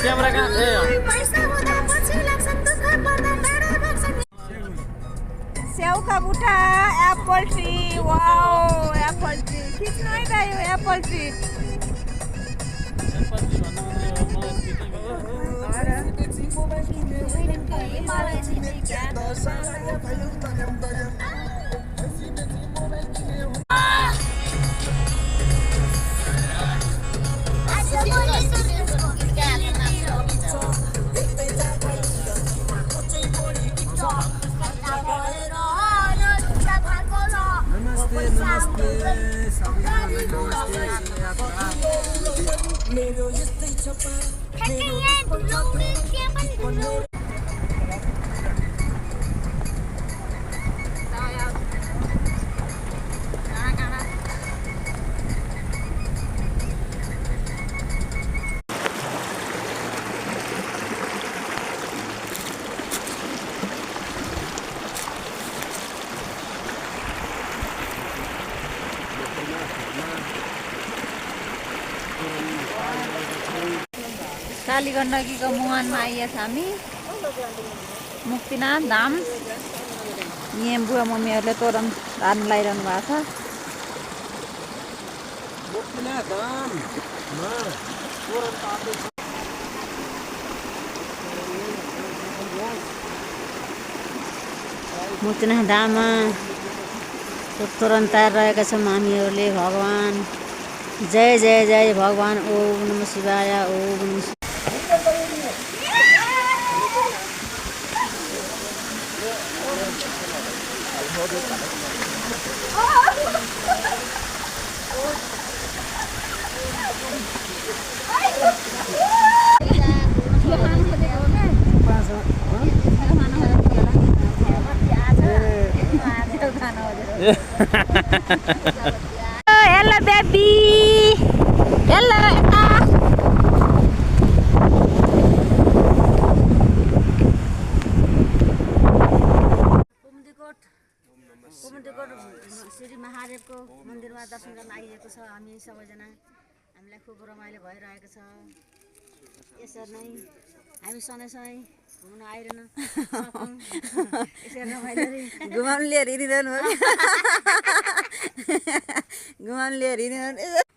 Camera कहाँ स्याउ का बुट्टा apple tree wow apple tree खिच्नु है त यो एप्पल ट्री काली गण्डकीको मुहानमा आइएछ हामी मुक्तिनाथ धाम यहाँ बुवा मम्मीहरूले तोरण धान लगाइरहनु भएको छ मुक्तिनाथ धाममा तोरण तयारिरहेका छौँ हामीहरूले भगवान जय जय जय भगवान ओम नमः शिवाय ओम नमः Hello baby. Hello Eka. कुमुदिकोट Shri महादेवको मन्दिरमा दर्शन गर्न आइएको छ हामी सबैजना हामीलाई खुब रमाइलो भइरहेको छ यसरी नै हामी सधैँ घुम्न आइरहन यसरी रमाइलो घुमाउनु लिएर हिँडिरहनु घुमाउनु लिएर हिँडिरहनु